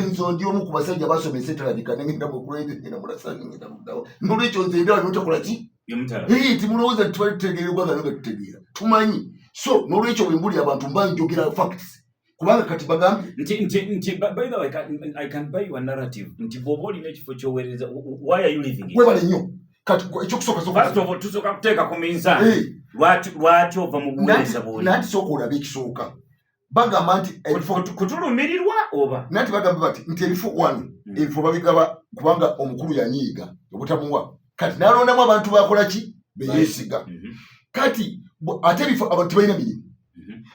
Nze ndi omu ku basajja basoma ensi etalabika, nengenda mukulende, ngenda mulasa, ngenda mudawa. Nolwekyo nze ebyawa notakola ki timulowooza nti tubali tutegeera eggwanga, nga tutegeera, tumanyi. So nolwekyo bwe mbuli abantu mba njogera facts, kubanga kati bagambye nti by the way, I can buy your narrative nti bw'oba olina ekifo ky'oweereza, why are you leaving it? Webale nnyo. Kati ekyokusooka First of all, tusooka kuteeka ku minzaani, lwaki ova mu buweereza bw'oli? Nanti sooka olabe, ekisooka bagamba nti ebifo Kutulumirirwa oba? Nanti bagamba bati nti ebifo wano, ebifo babigaba kubanga omukulu yanyiiga obutamuwa, kati n'alondamu abantu bakola ki, beyeesiga. Kati ate ebifo abantu tebalina mirimu.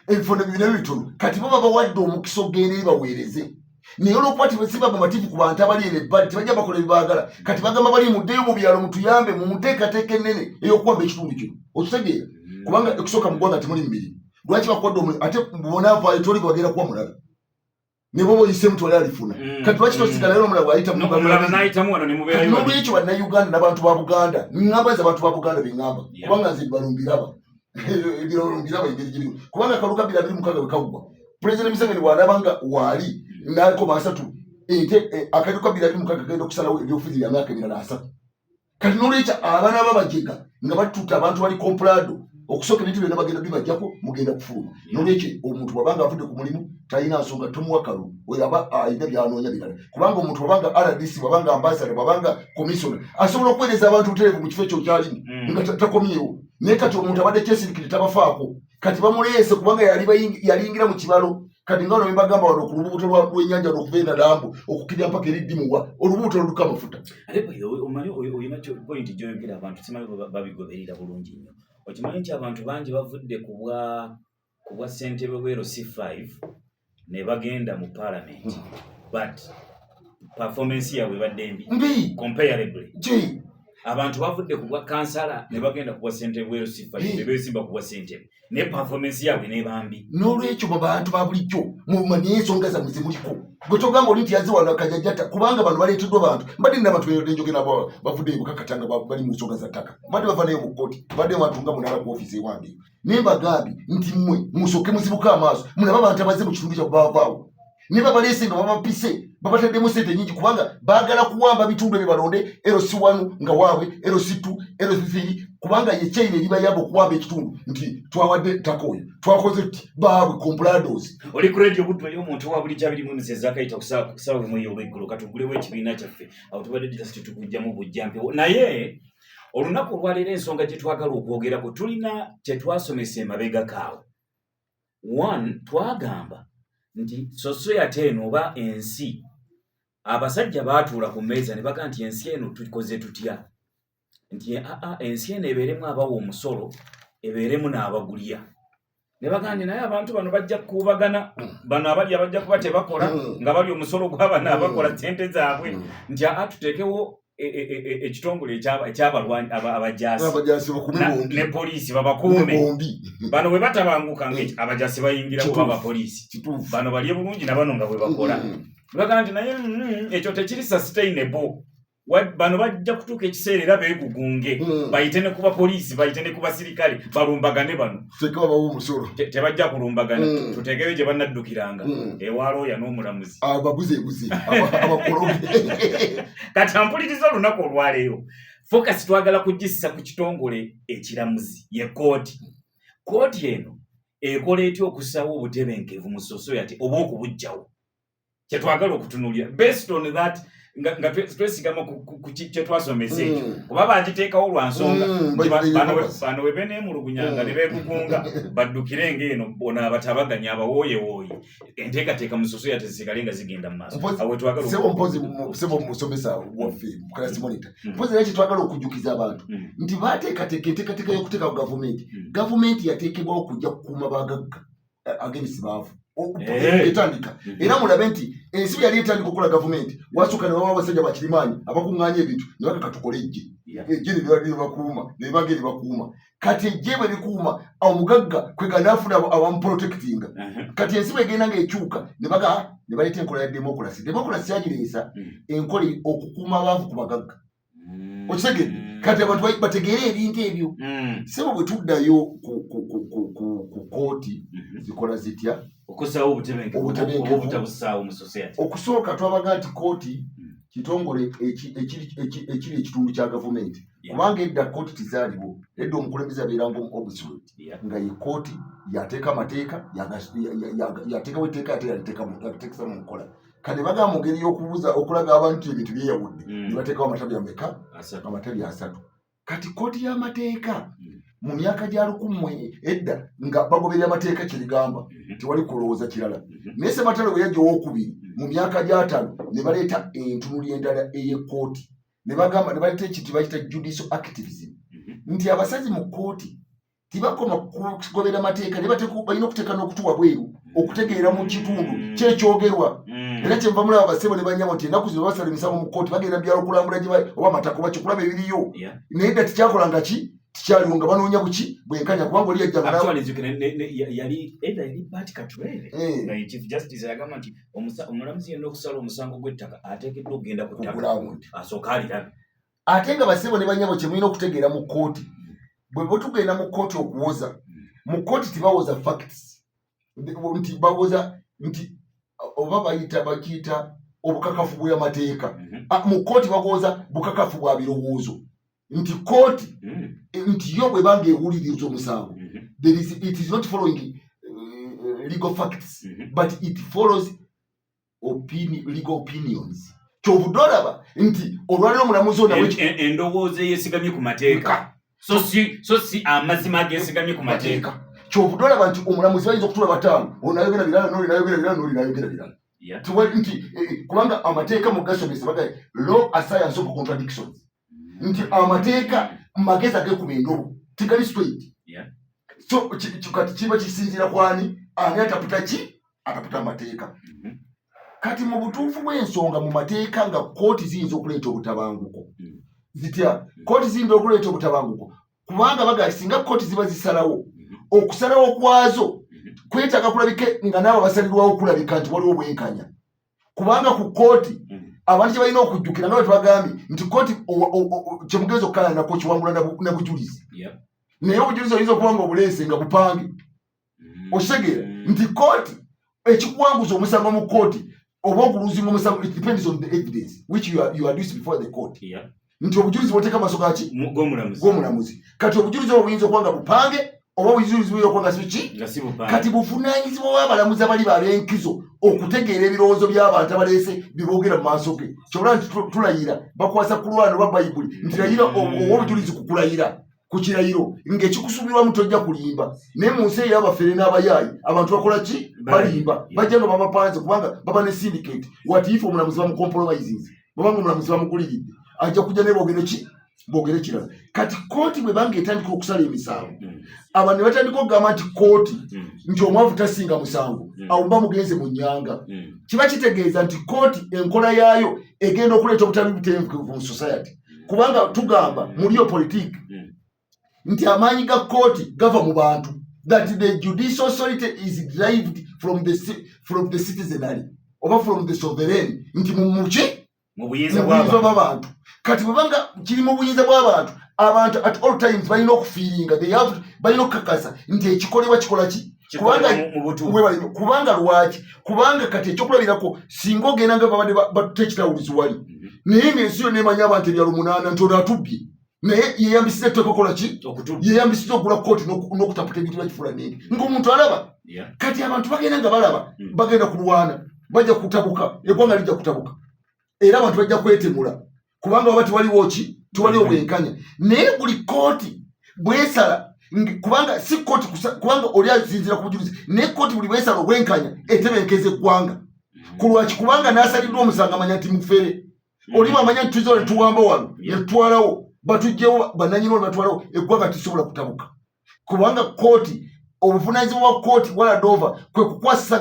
Ebifo nabyo bitono. Kati bo babawadde omukisa okugenda eri baweereze, naye olwokuba tebasiba bamativu ku bantu abali eno ebbali, tebajja bakola ebibaagala. Kati bagamba bali, muddeyo mu byalo mutuyambe mu nteekateeka ennene ey'okuwamba ekitundu kino. Okitegeera? Kubanga ekusooka mu ggwanga temuli mu mirimu. Lwaki bakuwadde omulimu ate bonaavaayo toli bagenda kuwa mulala, ne bwoba oyiseemu twali alifuna? Kati lwaki tosigalayo n'omulala bw'ayita mu Omulala n'ayitamu wano ne mubeerayo babiri. N'olwekyo bannayuganda n'abantu ba Buganda, ŋŋamba nze abantu ba Buganda beŋŋamba, kubanga nze ebibalo mbiraba, ebiralo mbiraba engeri girimu, kubanga akalulu ka 2026 bwe kaggwa, Pulezidenti Museveni bw'alaba nga waali n'akoma 30 ente, akalulu ka 2026 kagenda okusalawo ebyobufuzi bya myaka emirala 30. Kati n'olwekyo abaana babajega nga batutte abantu bali comprador, okusooka ebintu byonna bagenda bibajjako, mugenda kufuluma. N'olwekyo omuntu bw'abanga avudde ku mulimu talina nsonga, tomuwa kalulu. Oyo aba alina byanoonya birala, kubanga omuntu bw'abanga RDC, bw'abanga ambassador, bw'abanga commissioner, asobola okuweereza abantu butereevu mu kifo ekyo kyalimu nga takomyewo. Naye kati omuntu abadde kyesirikire, tabafaako, kati bamuleese kubanga yali yaliyingira mu kibalo. Kati nga wano bembagamba wano ku lububuto lw'ennyanja okuva e Nalambo okukkirira mpaka eri Ddimuwa, olububuto oluduka amafuta. Ate by the way, omanyi olina point gy'oyogera, abantu simanyi bwe babigoberera bulungi nnyo. Okimanyi nti abantu bangi bavudde ku bwa ssentebe bwe LC5 ne bagenda mu parliament, but performance yaabwe ebadde mbi mbi comparably. Ki? Abantu bavudde ku bwa kansala ne bagenda ku bwa ssentebe bwe LC5 ne beesimba ku bwa ssentebe, naye performance yaabwe n'eba mbi. N'olwekyo mu bantu ba bulijjo mumanye ensonga zammwe zemuliko. Gwe togamba oli nti yazze wano akajajjata, kubanga bano baleeteddwa bantu. Mbadde nina abantu beyodde njogera nabo, bavuddeyo bukakata nga bali mu nsonga za ttaka, mbadde bava nayo mu kkooti, mbadde bantu nga 8 ku ofiisi ewange. Naye mbagambye nti mmwe musooke muzibuke amaaso, mulabe abantu abazze mu kitundu kya bavaawo, ne babaleese nga babapise, babataddemu sente nyingi, kubanga baagala kuwamba bitundu ebyo, balonde LC1 nga waabwe, LC2, LC3, kubanga ye chain eribayamba okuwamba ekitundu nti twawadde ttaka oyo, twakoze tuti, baabwe compradors. Oli ku Radio Buddu ey'omuntu wa bulijjo, 20 ezakayita ku ssaawa 1 ey'olweggulo. Katugulewo ekibiina kyaffe awo, tubadde just tukugjamu bujjampewo, naye olunaku olwaleero ensonga gye twagala okwogerako, tulina kye twasomesa emabegako awo. One, twagamba nti society eno oba ensi, abasajja baatuula ku mmeeza ne bagaa nti ensi eno tukoze tutya, nti aa ensi eno ebeeremu abawa omusolo, ebeeremu n'abagulya. Ne bagamba, naye abantu bano bajja kukuubagana, bano abalya bajja kuba tebakola nga bali omusolo gw'abano abakola sente zaabwe, nti aa tuteekewo ekitongole ekyabalwanyi abajaasi abajaasi bakume bombi ne poliisi babakuume bombi. Bano bwe batabanguka nga abajaasi bayingirawo, abapoliisi bano balye bulungi na bano nga bwe bakola. Bagamba nti naye ekyo tekiri sustainable. Bano bajja kutuuka ekiseera era beegugunge, bayite ne ku bapoliisi, bayite ne ku basirikale, balumbagane bano. Teka babawa omusolo. Tebajja kulumbagana. Tuteekeyo gye bannaddukiranga, ewa looya n'omulamuzi. Ababuzebuze abakologe. Kati ampuliriza, olunaku olwaleero focus twagala kugissa ku kitongole ekiramuzi, ye kooti. Kooti eno ekola etya okussawo obutebenkevu mu society oba okubuggyawo? Kyetwagala okutunuulira based on that, nga twesigama ku kyetwasomesa ekyo, kuba bagiteekawo lwa nsonga nti bano bwe beneemulugunyanga ne beegugunga, baddukire ng'eno ono abatabaganya, abawooyewooye, enteekateeka mu society zisigale nga zigenda mu maaso. Awo wetwagala Sebo, mpozi sebo musomesa waffe, class monitor, mpozi era kyetwagala okujjukiza abantu nti bateekateeka enteekateeka y'okuteekawo gavumenti. Gavumenti yateekebwawo kujja kukuuma bagagga against baavu. Etandika era mulabe nti ensi bwe yali etandika okukola gavumenti, wasooka ne baba abasajja bakirimaanyi abakuŋŋaanya ebintu ne bagaka tukole ejje. Ejje ne bakuuma, ne bage ne bakuuma. Kati ejje bwe likuuma omugagga, kwe ganaafuna abamuprotectinga. Kati ensi bwegenda ng'ekyuka, ne baga ne baleeta enkola ya demokulasi. Demokulasi yagireesa enkola okukuuma abaavu ku bagagga. Okitegedde? Kati abantu bategeere ebintu ebyo. Sebo, bwe tuddayo ku kooti, zikola zitya? Okussaawo obutebenkevu. Obutebenkevu. Oba obutabussaawo mu society. Okusooka twabaga nti kooti kitongole ekiri ekitundu kya gavumenti, kubanga edda kooti tizaaliwo. Edda omukulembeze abeeranga omu absolute, nga ye kooti yateeka amateeka, yateekawo etteeka, ate yaliteekesa mu nkola. Kati bagamba mu ngeri y'okubuza okulaga abantu nti ebintu byeyawudde, ne bateekawo amatabi ameka? 3. Amatabi 3. Kati kooti y'amateeka mu myaka gya lukumu edda nga bagoberera amateeka kyerigamba, tewali kulowooza kirala. Naye Sematalo bwe yajja owokubiri mu myaka gy'ataano, ne baleeta entunuli endala ey'ekkooti, ne bagamba, ne baleeta ekintu bakita judicial activism, nti abasazi mu kkooti tibakoma kugoberera mateeka, naye balina okuteeka n'okutuwa bweru okutegeera mu kitundu kyekyogerwa. Era kyenva mulaba basebo ne banyabo nti ennaku zino basala emisango mu kkooti, bagenda mu byalo okulambula gye bali oba amataka oba kyokulaba ebiriyo. Naye dda tikyakolanga ki, tikyaliwo, nga banoonya buki? Bwenkanya, kubanga oli yajjanga Actually, nzijukira yali either yali Bart Katureebe nga ye Chief Justice, yagamba nti omulamuzi yenna okusala omusango gw'ettaka ateekeddwa okugenda ku ku ttaka ground asooke alirabe. Ate nga basebo ne banyabo, kye mulina okutegeera mu kkooti, bwe bwe tugenda mu kkooti okuwoza, mu kkooti tibawoza facts, nti bawoza nti oba bayita bakiyita obukakafu bw'amateeka. Ah, mu kkooti bawoza bukakafu bwa birowoozo, nti kkooti nti yo bwebanga ewuliriza omusango, it is not following legal facts, but it follows legal opinions. Kyovudde olaba nti olwaliro omulamuzi ono Endowooza eyeesigamye ku mateeka, so si amazima ageesigamye ku mateeka. Mateeka. Kyovudde olaba nti omulamuzi bayinza okutula bataano, ono nayogera birala, noli nayogera birala, noli nayogera birala. Tewali nti kubanga amateeka mu gasomesa bagaye law a science of contradictions, nti amateeka magezi agekuba endobo, tigali straight. So kati kiba kisinziira kwani ani ataputa ki, ataputa amateeka. Kati mu butuufu bw'ensonga, mu mateeka nga kooti ziyinza okuleeta obutabanguko. Zitya kooti ziyinza okuleeta obutabanguko? Kubanga baga singa kooti ziba zisalawo, okusalawo kwazo kwetaaga kulabike nga naabo basalirwawo kulabika nti waliwo obwenkanya, kubanga ku kooti abantu kye balina okujjukira nga bwe tubagambye nti kooti kyemugenza okukalanako kiwangula na bujulizi, naye obujulizi oyinza okuba nga obuleese nga bupange. Okitegeera nti kooti ekikuwanguza omusango mu kooti oba okuluzinga omusango, it depends on the evidence which you adduce before the court, nti obujulizi bwoteeka maaso gaki? G'omulamuzi. G'omulamuzi. Kati obujulizi obwo buyinza okuba nga bupange oba obujulizi buyinza okuba nga si ki. Nga si bupange. Kati buvunaanyizibwa bw'abalamuzi abali ab'enkizo okutegeera ebirowoozo by'abantu abaleese bye boogera mu maaso ge. Kyobula nti tulayira, bakwasa kulwana oba Bayibuli nti layira, owa obujulizi ku kulayira ku kirayiro ng'ekikusuubirwamu tojja kulimba. Naye mu nsi ey'abafere n'abayaayi, abantu bakola ki? Balimba. Bajja nga babapanze, kubanga baba ne syndicate. What if omulamuzi bamucompromisinze, bwabanga omulamuzi bamuguliridde, ajja kujja naye boogere ki? Boogere kirala. Kati kooti bwe banga etandika okusala emisango, abantu ne batandika okugamba nti kooti nti omwavu tasinga musango, awo mba mugenze mu nnyanga. Kiba kitegeeza nti kooti enkola yaayo egenda okuleeta obutali butebenkevu mu society, kubanga tugamba mu realpolitik nti amaanyi ga kooti gava mu bantu, that the judicial authority is derived from the citizenry oba from the sovereign, nti muki? Mu buyinza mu buyinza bw'abantu. Bw'abantu. Kati bwebanga kiri mu buyinza bw'abantu, abantu at all times balina okufeelinga they have, balina okukakasa nti ekikolebwa kikola ki? Kikolebwa Kubanga mu butuufu. Webale nnyo. Kubanga lwaki? Kubanga kati ekyokulabirako, singa ogenda nga babadde batutte ekitawulizi wali, naye ng'ensi yonna emanyi abantu ebyalo munaana nti ono atubbye, naye yeyambisiza etteeka okola ki? Okutubba. Yeyambisiza okugula kooti n'okutaputa ebintu byakifuula nenge ng'omuntu alaba. Kati abantu bagenda nga balaba, bagenda kulwana, bajja kutabuka, eggwanga lijja kutabuka, era abantu bajja kwetemula, kubanga baba tewaliwo ki? Tewaliwo bwenkanya. Naye buli kooti bwesala kubanga si kooti kubanga oli asinziira ku bujulizi, naye kooti buli bwesala obwenkanya etebenkeza eggwanga. Kulwaki? Kubanga n'asaliddwa omusango amanya nti mufere. Oli bwamanya nti tuzola netuwamba wano, netutwalawo, batugjewo bananyini, wano batwalawo, eggwanga tisobola kutabuka, kubanga kooti, obuvunanyizibwa bwa kooti waladova kwe kukwasisa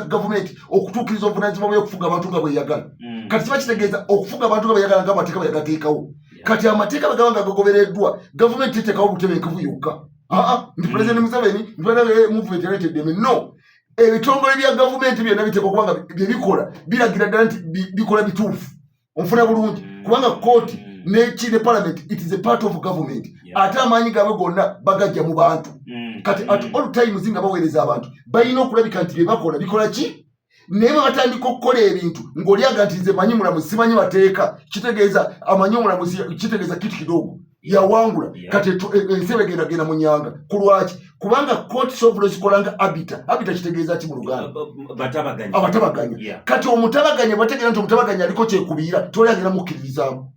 gavumenti okutuukiriza obuvunanyizibwa bw'okufuga abantu nga bweyagala. Kati kiba kitegeeza okufuga abantu nga bweyagala nga amateeka bwe yagateekawo. Kati amateeka bwe gaba nga gagobereddwa, gavumenti teteekawo butebenkevu yokka, aa nti President Museveni nti movement ereeta eddembe. No, ebitongole bya gavumenti byonna biteekwa okuba nga bye bikola biragira ddala nti bikola bituufu. Onfuna bulungi? Kubanga kooti Neki ne parliament, it is a part of government. Ate amaanyi gaabwe gonna bagajja mu bantu. Kati at all times nga baweereza abantu, balina okulabika nti bye bakola bikola ki. Naye bwe batandika okukola ebintu ng'olyaga nti nze manyi mulamuzi, simanyi mateeka, kitegeeza amanyi omulamuzi, kitegeeza kitu kidogo yawangula. Kati ensi ebegendagenda mu nyanga. Ku lwaki? Kubanga courts of law zikola nga arbiter. Arbiter kitegeeza ki mu Luganda? Batabaganya. Abatabaganya. Kati omutabaganya bwategeera nti omutabaganya aliko kyekubiira, tewali agenda mukkiririzaamu.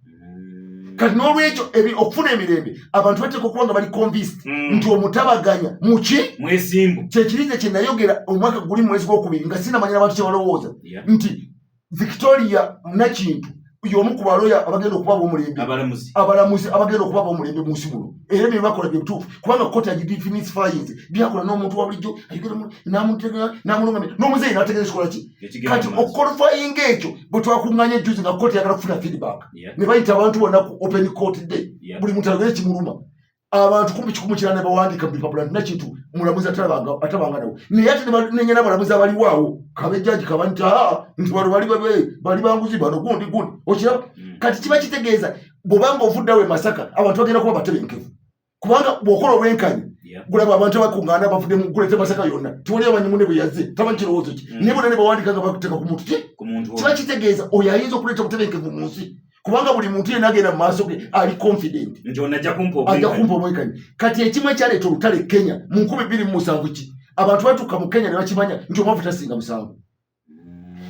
Kati n'olwekyo okufuna emirembe, abantu bateeka okuba nga bali convinced nti omutabaganya muki? Mwesimbu. Kyekirize kye nayogera omwaka guli mu mwezi gwokubiri nga sinamanyira abantu kye balowooza nti Victoria Nakintu y'omu ku baloya abagenda okuba ab'omulembe. Abalamuzi. Abalamuzi abagenda okuba ab'omulembe mu nsi muno, era ebyo byebakola bye bituufu, kubanga kooti agidefinifies byakola n'omuntu wa bulijjo ayogera n'amutegera n'amulungamya n'omuzeeyi n'ategeera ekikola ki. Ekigenda Kati mu maaso. okuqualifyinga ekyo, bwe twakuŋŋaanya ejjuzi nga kooti eyagala kufuna feedback, ne bayita abantu bonna ku open court day, buli muntu ayogere ekimuluma. Abantu kumpi 190 ne bawandiika mu bipapula nti Nakintu mulamuzi atabanga nawe. Naye ate ne banenya n'abalamuzi abaliwo awo, kabe jaji kaba nti aa nti bano bali babe bali banguzi, bano gundi gundi, okiraba? Kati kiba kitegeeza bw'obanga ovuddeawo e Masaka, abantu bagenda kuba batebenkevu, kubanga bw'okola obwenkanya, gulaba abantu abakuŋŋaana bavudde mu gulete Masaka yonna, tewali amanyi munne bwe yazze, tamanyi kirowoozo ki. Naye bonna ne bawandiika nga bakuteeka ku muntu ki? Ku muntu. Kiba kitegeeza oyo ayinza okuleeta obutebenkevu mu nsi, kubanga buli muntu yenna agenda mu maaso ge ali confident nti ono ajja kumpa ajja obwenkanya. Kumpa obwenkanya. Kati ekimu ekyaleeta olutale e Kenya mu 2007 ki? Abantu batuuka mu Kenya ne bakimanya nti omwavu tasinga musango.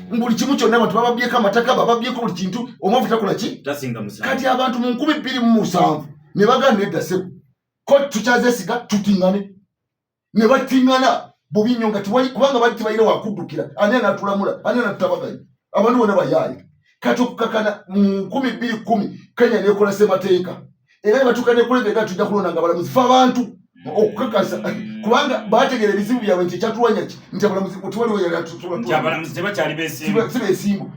Buli kimu kyonna abantu bababyeko amataka, bababyeko buli kintu, omwavu takola ki? Tasinga musango. Kati abantu mu 2007 ne bagamba, nedda ssebo, ko tukyazesiga, tutiŋŋane. Ne batiŋŋana bubi nnyo nga tewali, kubanga bali tebalina wakuddukira. Ani anatulamula? Ani anatutabaganya? Abantu bonna bayaaye. Kati okukakana mu 2010 Kenya nekola ssemateeka, era ne batuuka nekulebega, tujja kulonda nga abalamuzi fe abantu, okukakasa, kubanga bategeera ebizibu byabwe nti ekyatulwanya ki? Nti abalamuzi tewaliwo yali atusobola. Nti abalamuzi tebakyali besimbu. Si besimbu.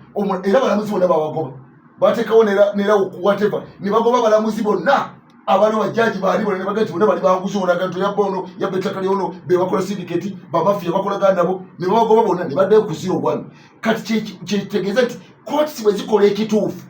Era abalamuzi bonna babagoba, bateekawo nera whatever, ne bagoba abalamuzi bonna abaliwo, bajaji baali bonna, ne bagaa nti bonna bali banguzi. Onaga nti yabba ono, yabba ettaka lyono, be bakola syndicate, bamafiya bakolagana nabo, ne babagoba bonna, ne baddayo ku zero one. Kati kyekitegeeza nti courts bwe zikola ekituufu,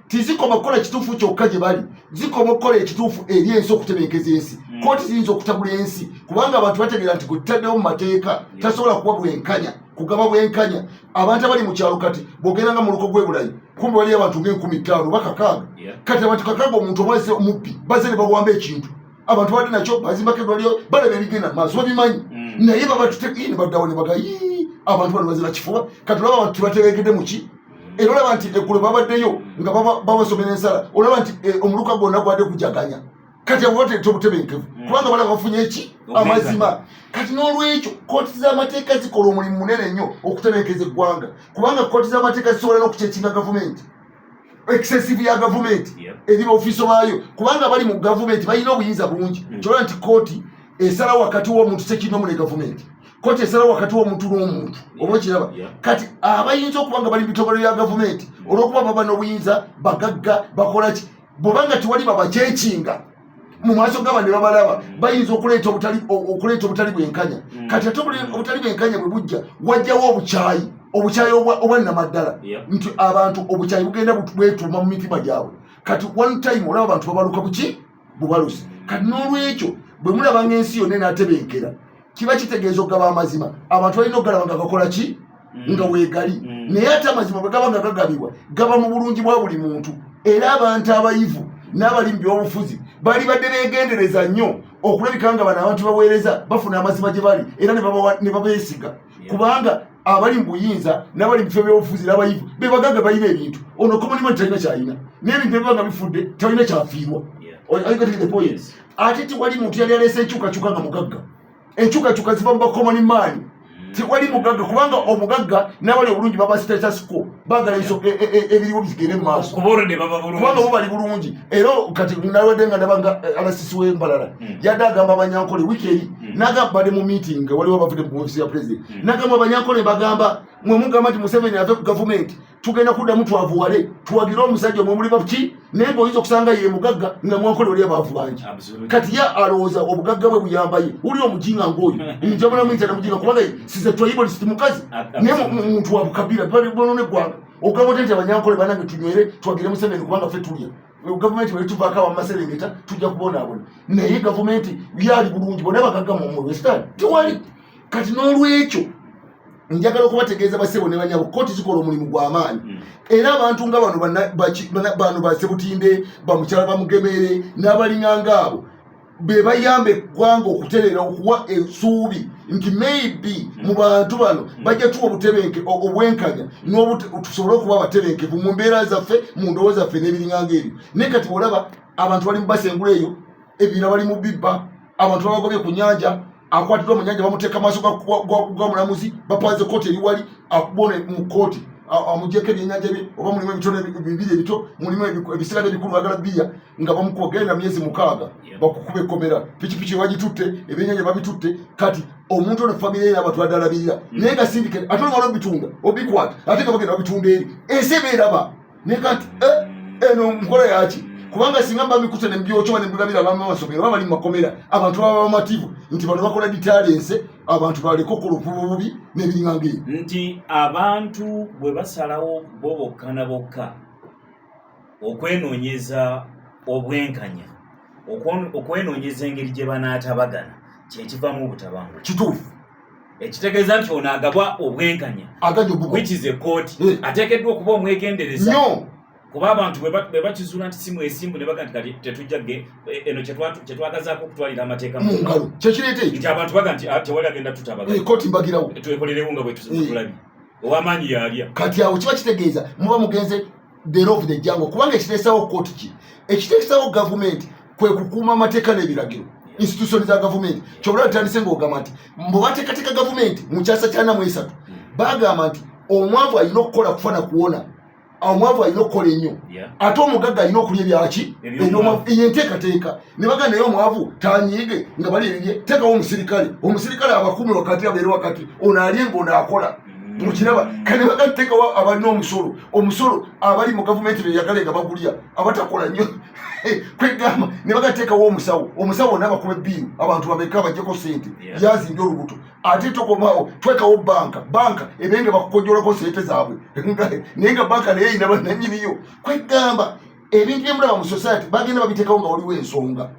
tizikoma kukola kituufu kyokka gye bali, zikoma okukola ekituufu eri ensi, okutebenkeza ensi. Kooti ziyinza okutabula ensi, kubanga abantu bategeera nti gwe tutaddewo mu mateeka tasobola kuba bwenkanya, kugaba bwenkanya abantu abali mu kyalo. Kati bw'ogendanga mu luko gw'e Bulayi, kumbe waliyo abantu ng'enkumitaano oba 6. Kati abantu 6, omuntu omwazze omubbi, bazze ne bawamba ekintu abantu badde nakyo, bazimbako eddwaliro, balaba ebigenda mu maaso, babimanyi. Naye babatute ne baddawo ne baga, "Yii, abantu bano bazira kifuba." Kati olaba abantu tebategekedde muki, era olaba nti eggulo babaddeyo nga babasomera ensala, olaba nti omuluka gwonna gwadde gujaganya. Kati abo bateeta obutebenkevu, kubanga balaba bafunye eki? Obwenkanya. Amazima. Kati n'olwekyo kooti z'amateeka zikola omulimu munene nnyo okutebenkeza eggwanga, kubanga kooti z'amateeka zisobola n'okucheckinga gavumenti, excessive ya gavumenti eri baofiso baayo, kubanga bali mu gavumenti balina obuyinza bungi. Kyolaba nti kooti esalawo wakati w'omuntu sekinomu ne gavumenti, kooti esalawo wakati w'omuntu n'omuntu, oba okiraba? Yeah. Kati abayinza okuba nga bali mu bitongole bya gavumenti, olw'okuba baba n'obuyinza, bagagga, bakola ki, bwobanga tewali babacheckinga mu maaso gaba ne babalaba, bayinza okuleeta obutali bwenkanya. Kati ate obutali bwenkanya bwe bujja, wajjawo obukyayi, obukyayi obwa nnamaddala, nti abantu obukyayi bugenda bwetuuma mu mitima gyabwe. Kati one time olaba abantu babaluka buki? Bubalusi. Kati n'olwekyo bwe mulaba ng'ensi yonna enaatebenkera, kiba kitegeeza okugaba amazima. Abantu balina okugalaba nga gakola ki? Nga weegali. Naye ate amazima bwe gaba nga gagabibwa, gaba mu bulungi bwa buli muntu. Era abantu abayivu n'abali mu byobufuzi bali badde beegendereza nnyo okulabika nga bano abantu baweereza bafuna amazima gye bali, era ne babeesiga, kubanga abali mu buyinza n'abali mu bifo by'obufuzi n'abayivu be bagagga, balina ebintu. Ono common man talina kyalina, n'ebintu ebiba nga bifudde talina kyafiirwa. Are you getting the point? Yes. Ate tewali muntu yali aleese enkyukakyuka nga mugagga. Enkyukakyuka ziva mu ba common man, tewali mugagga, kubanga omugagga n'abali obulungi baba status quo, baagala ebiriwo bigende mu maaso. Kuba olwo ne baba Kubanga bulungi. bo bali bulungi. Era kati nawadde nga ndaba nga RCC w'Embalala yadde agamba Abanyankole wiiki eri, nagamba bali mu meeting nga waliwo abavudde mu ofisi ya president, nagamba Abanyankole, bagamba mwe mugamba nti Museveni ave ku gavumenti, tugenda kuddamu twavuwale tuwagire omusajja omwe muli baki, naye ng'oyinza okusanga ye mugagga nga mwankole oli abaavu bangi. Kati ye alowooza obugagga bwe buyambaye. Wuli omujinga ng'oyo njabula muyita namujinga, kubanga size tribalist mukazi, naye muntu wa bukabira bonona eggwanga. Ogamba otya nti Abanyankole banange tunywere twagire Museveni kubanga ffe tulya? Gavumenti bwetuvaako abamaserengeta tujja kubonaabona, naye gavumenti yali bulungi, bonna bagagga mu Western tewali. Kati n'olwekyo njagala okubategeeza, basebo ne banyabo, kooti zikola omulimu gw'amaanyi. Era abantu nga bano bano basebutinde, bamukyala bamugemere n'abalinganga abo be bayamba eggwanga okutereera, okuwa ensuubi nti maybe mu bantu bano bajja tuwa obutebenke, obwenkanya, tusobole okuba abatebenkevu mu mbeera zaffe, mu ndowooza zaffe n'ebiringanga ebyo. Naye kati bwolaba abantu bali mu basengula eyo, ebira bali mu bibba, abantu babagobye ku nyanja, akwatiddwa mu nyanja bamuteeka maaso ga mulamuzi, bapanze kooti eri wali, akubone mu kooti amugyeko ebyenyanja bye, oba mulimu ebitono bibiri ebito, mulimu ebisigadde ebikulu, bagala biya nga bamukuba genda myezi 6 bakukuba ekkomera, pikipiki bagitutte, ebyenyanja babitutte. Kati omuntu ono famire ye abantu adalabirira, naye nga syndicate ate olumala obitunda, obikwata, ate nga bagenda babitunda eri ensi eba eraba. Naye kati eno nkola yaki? Kubanga singa mbabikute nembyokyoba nembigabira abamu amasomero oba bali mu makomera, abantu baba bamativu nti bano bakola deterrence, abantu baleke okukola obuvubi obubi n'ebiringa ng'ebyo. Nti abantu bwe basalawo bo bokka na bokka okwenoonyeza obwenkanya, okwenoonyeza engeri gye banaatabagana, kyekivamu obutabanguko. Kituufu. Ekitegeeza nti ono agabwa obwenkanya, agajja obugo, which is a court, ateekeddwa okuba omwegendereza, nnyo, kuba abantu bwe bakizuula nti si mwesimbu ne baga nti kati tetujja eno kyetwagazaako okutwalira amateeka mu ngalo, kyekireeta ekyo. Nti abantu baga nti, "Ah, tewali agenda tutabaganya." Kooti mbagirawo. Twekolerewo nga bwe tulabye, ow'amaanyi yalya. Kati awo kiba kitegeeza muba mugenze the law of the jungle, kubanga ekiteesawo kooti ki, ekiteesawo gavumenti kwe kukuuma amateeka n'ebiragiro, institution za gavumenti. Kyobula tutandise ng'ogamba nti mbu bateekateeka gavumenti mu kyasa 43, bagamba nti omwavu alina okukola kufa na kuwona, omwavu alina okukola ennyo, ate omugagga alina okulya ebyaki? Ebyomwavu. Eyo enteekateeka ne bagamba, naye omwavu tanyiige nga bali ebibye, teekawo omusirikale, omusirikale abakuumi wakati, abeere wakati, ono alye ngaono akola. Mukiraba? Kane baga teekawo abalina omusolo, omusolo abali mu gavumenti beyagale nga bagulya, abatakola nnyo. Kwegamba ne bagateekawo omusawo, omusawo nabakuba ebbiiru, abantu babeka bajjeko sente, yazimbye olubuto. Ate tokomaawo, twekawo banka, banka ebenge bakukojolako sente zaabwe, naye nga banka naye erina bannanyiniyo. Kwegamba ebintu byemulaba mu society bagenda babiteekawo nga waliwo ensonga,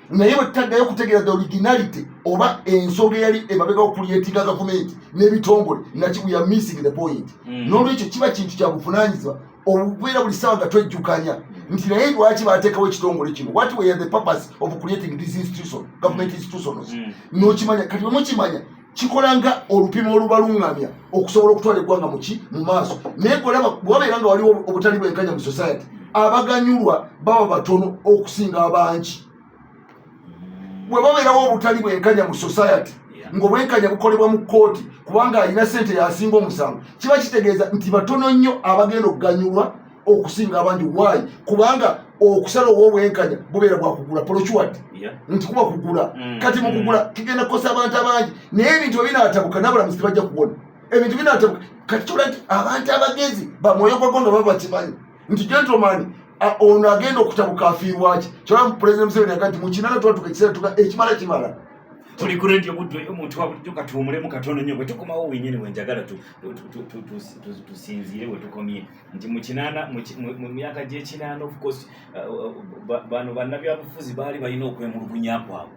naye bwe tutaddayo okutegeera the originality oba ensonga eyali emabega okucreatinga gavumenti n'ebitongole naki, we are missing the point. N'olwekyo kiba kintu kya buvunaanyizibwa obubeera buli ssaawa nga twejjukanya nti naye lwaki bateekawo ekitongole kino? What were the purpose of creating this institution, government institutions? N'okimanya. Kati bwe mukimanya, kikola nga olupimo olubaluŋŋamya okusobola okutwala eggwanga muki mu maaso. Naye golaba bwabeera nga waliwo obutali bwenkanya mu society, abaganyulwa baba batono okusinga abangi. Bwe babeerawo obutali bwenkanya mu society, ng'obwenkanya bukolebwa mu kkooti kubanga alina sente yasinga omusango, kiba kitegeeza nti batono nnyo abagenda okuganyulwa okusinga abangi. Waayi? Kubanga okusala ow'obwenkanya bubeera bwakugula, procured, nti kuba kugula. Kati mu kugula kigenda kukosa abantu abangi, naye ebintu bwe binaatabuka n'abalamuzi tebajja kuwona. Ebintu binaatabuka, kati kyola nti abantu abagezi bamwoyo gwa ggwanga baba bakimanyi nti gentleman, ono agenda okutabuka afiirwaki. Kyola President Museveni yaga nti mu 80 twatuka ekiseera tuga ekimala kimala. Tuli ku Radio Buddu ey'omuntu wa bulijjo. Katuwumulemu katono nnyo, bwe tukomawo wenyini wenjagala tusinziire we tukomye nti mu 80, mu myaka gy'e-80, of course, bano bannabyabufuzi baali balina okwemulugunya kwabwe,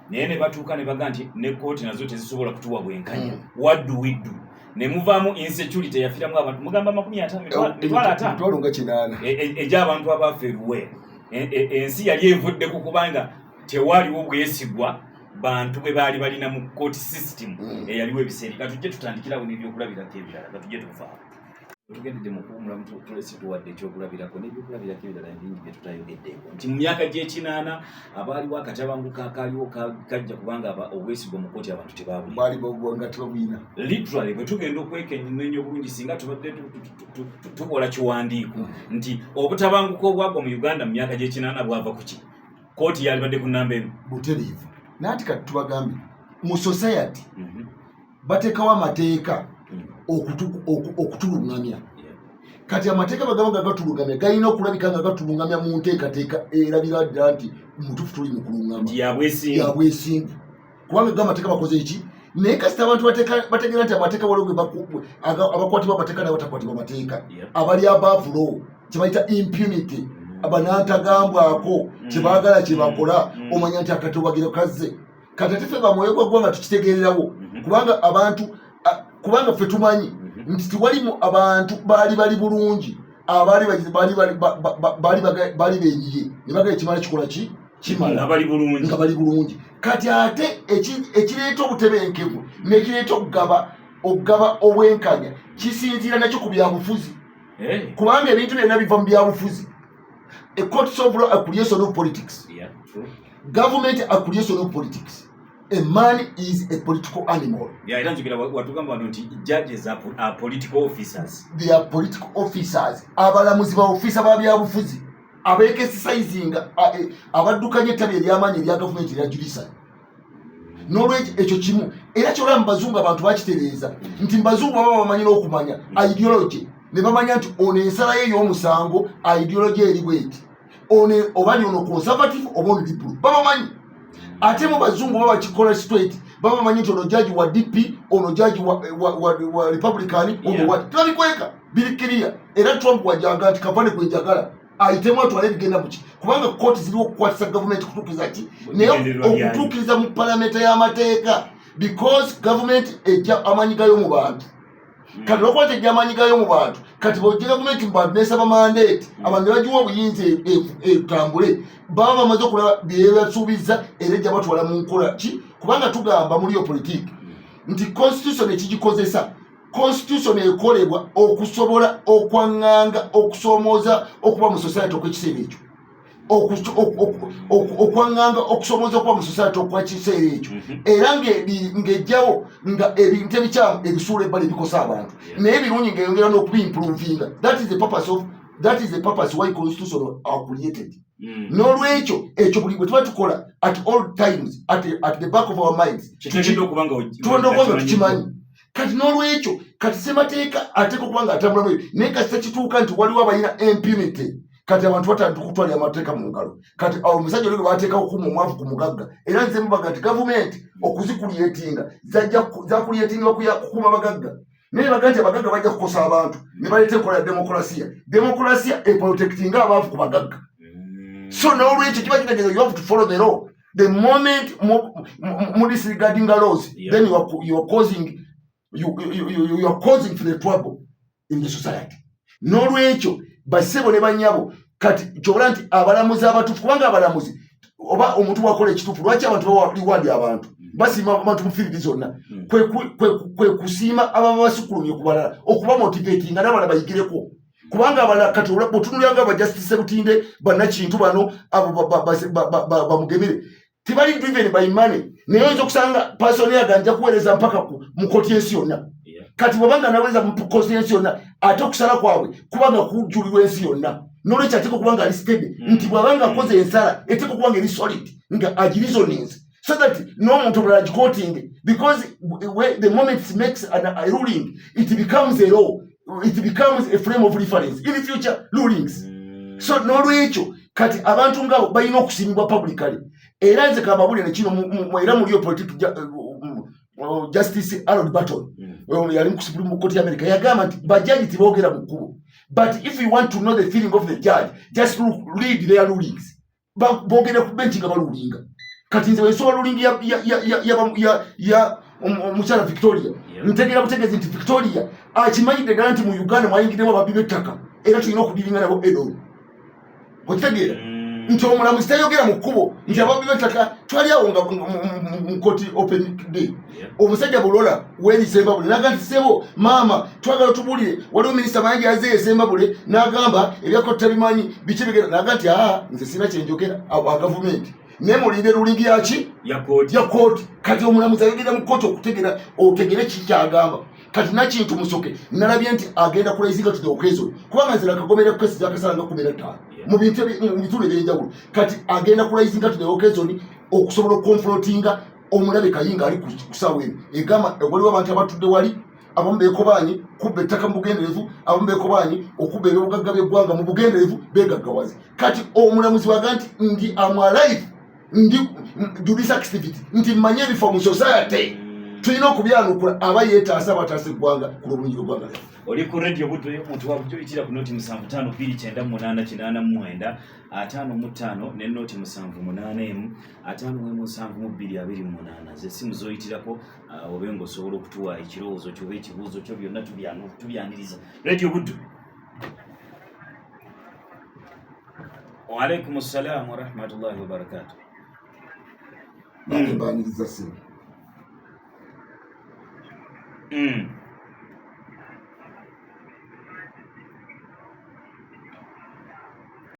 naye ne batuuka ne baga nti ne kooti nazo tezisobola kutuwa bwenkanya. What do we do? Ne muvaamu insecurity yafiiramu abantu mugamba 50, 500. Mitwalo nga 80. Egy'abantu abaafa eruwe. Ensi yali evudde ku kubanga tewaliwo bwesigwa bantu bwe baali balina mu court system eyaliwo ebiseera. Katujje tutandikirawo n'ebyokulabirako ebirala, katujje tuvaawo. Tugendedde mu kuwumulamu, tulese tuwadde ekyokulabirako n'ebyokulabirako ebirala bingi bye tutayogeddeeko nti mu myaka gy'e-80 abaaliwo akatabanguko akaaliwo kajja kubanga obwesigwa mu kooti abantu tebaabulina. Baali nga tebabulina. Literally, bwe tugenda okwekenneenya obulungi, singa tubadde tukola kiwandiiko nti obutabanguko obwagwa mu Uganda mu myaka gy'e-80 bwava ku ki, kooti yalibadde ku namba 1. Butereevu. Nanti kati tubagambye mu society bateekawo amateeka okutuluŋŋamya. Kati amateeka bagamba nga gatuluŋŋamya, galina okulabika nga gatuluŋŋamya mu nteekateeka erabira ddala nti mutuufu tuli mu kuluŋŋama. Nti yabwesimbu. Yabwesimbu, kubanga ga amateeka bakoze eki? Naye kasita abantu bategeera nti amateeka waliwo ge abakwatibwa amateeka n'abatakwatibwa amateeka, abali above law, kyebayita impunity. Banantagambwako kyebaagala kyebakola. Omanya nti akatubagiro kazze. Kati ate ffe bamwoyo gwa ggwanga tukitegeererawo, kubanga abantu kubanga ffe tumanyi nti tewalimu abantu baali bali bulungi, abaali baali benyiye ne bagala ekimala kikola ki kimala. Nga bali bulungi. Nga bali bulungi. Kati ate ekireeta obutebenkevu n'ekireeta okugaba obwenkanya kisinziira nakyo ku byabufuzi, kubanga ebintu byonna biva mu byabufuzi. A courts of law are creation of politics. Yeah, true. Government are creation of politics. A man is a political animal. Yeah, era njogera watugamba wano nti judges are political officers. They are political officers. Abalamuzi ba ofisa ba byabufuzi abeexercisinga, abaddukanya ettabi ery'amaanyi erya gavumenti erya judiciary. N'olwekyo ekyo kimu era kyolaba mu bazungu abantu bakitereeza nti mu bazungu baba bamanyi n'okumanya ideology, ne bamanya nti ono ensala ye ey'omusango ideology eri bweti, ono oba ni ono conservative oba ono liberal, babamanyi. Ate mu bazungu baba bakikola straight, baba bamanyi nti ono jaji wa DP, ono jaji wa Republican, ono wa tebabikweka, biri clear. Era Trump wajanga nti Kavanaugh gwe njagala ayitemu atwale ebigenda muki, kubanga kooti ziriwo okukwatisa gavumenti kutuukiriza ki, naye Ebigendererwa byayo. Okutuukiriza mu palamenta y'amateeka, because gavumenti ejja amaanyi gayo mu bantu. Kati olwokuba nti ejja amaanyi gayo mu bantu, kati bw'ojja gavumenti mu bantu nesaba mandate, abantu ne bagiwa obuyinza etambule, baba bamaze okulaba byebasuubiza era ejja batwala mu nkola ki, kubanga tugamba muri yo politiki nti constitution ekigikozesa, constitution ekolebwa okusobola okwaŋŋanga okusoomooza okuba mu society okw'ekiseera ekyo, okwaŋŋanga okusoomooza okuba mu society okw'ekiseera ekyo, era ng'ejjawo nga ebintu ebikyamu ebisuula ebbali ebikosa abantu, naye ebirungi ng'eyongera n'okubiimprovinga. That is the purpose why constitution are created. N'olwekyo ekyo buli bwe tuba tukola, at all times, at the back of our minds, Kiteekeddwa okuba nga tulonda okuba nga tukimanyi. Kati n'olwekyo kati semateeka ateeka okuba nga atambulamu ebyo, naye kasita kituuka nti waliwo abalina impunity, kati abantu batandika okutwalira amateeka mu ngalo. Kati awo omusajja oli gwe bateekawo okukuuma omwavu ku mugagga, era nze mubaga nti gavumenti okuzicreatinga zakucreatinga kukuuma bagagga, naye baga nti abagagga bajja kukosa abantu, ne baleeta enkola ya demokulasiya. Demokulasiya eprotectinga abaavu ku bagagga. So n'olwekyo kiba kitegeeza you have to follow the law. The moment mu disregarding the laws, then you are causing for the trouble in the society. N'olwekyo bassebo ne bannyabo, kati kyobola nti abalamuzi abatuufu, kubanga abalamuzi oba omuntu bwakola ekituufu, lwaki abantu bawa reward? Abantu basiima abantu mu field zonna. Kwe kusiima ababa basukulumye ku balala, okuba motivatinga n'abalala bayigireko, kubanga abalala kati bw'otunuulira nga ba Justice Sebutinde, bannakintu bano abo bamugemere, tebali driven by money, naye oyinza okusanga person yaga nja kuweereza mpaka mu kooti y'ensi yonna. Kati bw'obanga naweereza mu kooti y'ensi yonna, ate okusala kwabwe kubanga kujulirwa ensi yonna. N'olwekyo ateeka okuba nga ali steady, nti bw'abanga akoze ensala eteeka okuba nga eri solid, nga agireasoninze so that n'omuntu omulala agiquoting, because the moment it makes a ruling, it becomes a law, it becomes a frame of reference in future rulings. So n'olwekyo kati abantu ngaabo balina okusiimibwa publicly. Era nze kamabulire nekino, era muliyo politic Justice Harold Burton, yali mu Supreme Court ya America, yagamba nti bajaji tiboogera mu kkubo, but if you want to know the feeling of the judge, just look, read their rulings. Boogera ku bench nga barulinga. Kati nze bwensoma ruling ya omukyala Victoria, ntegeera butegeezi nti Victoria akimanyidde ddala nti mu Uganda mwayingiddemu ababbi b'ettaka, era tulina okudealinga nabo head on. Okitegeera nti omulamuzi tayogera mu kkubo nti ababbi b'ettaka twali awo nga mu kooti open day, omusajja Bulola weri Sembabule naga nti sebo maama twagala tubuulire, waliwo minisita Mayanja yazeeyo Sembabule n'agamba ebyako tabimanyi biki bigenda, naga nti aa nze sina kyenjogera abo gavumenti, naye mulinde ruling yaki? Ya kooti. Ya kooti. Kati omulamuzi ayogera mu kooti okutegera otegere kikyagamba. Kati Nakintu Musoke nalabye nti agenda kurisinga to the occasion, kubanga nze nakagomera kesi zakasala nga 15 mu bitundu ebyenjawulo. Kati agenda kurisinga to the occasion okusobola okuconfrontinga omulabe Kayinga ali ku ssaawa eno egamba waliwo abantu abatudde wali, abamu beekobaanye kubba ettaka mu bugenderevu, abamu beekobaanye okubba ebyobugagga by'eggwanga mu bugenderevu, beegaggawaze. Kati omulamuzi waga nti ndi am alive, ndi judicial activity, nti mmanye ebifo mu society. Tulina okubyanukula, aba yeetaasa abataasa eggwanga ku lw'obulungi bw'eggwanga lyaffe. Oli ku Radio Buddo y'omuntu wa bulijjo, oyitira ku noti 75 298 855 ne noti 781 572 28, ze simu z'oyitirako obe ng'osobola okutuwa ekirowoozo kyo oba ekibuuzo kyo, byonna tubyaniriza. Radio Buddo. Waalaikum ssalaamu warahmatullahi wabarakatu. Nange mbaniriza, ssebo.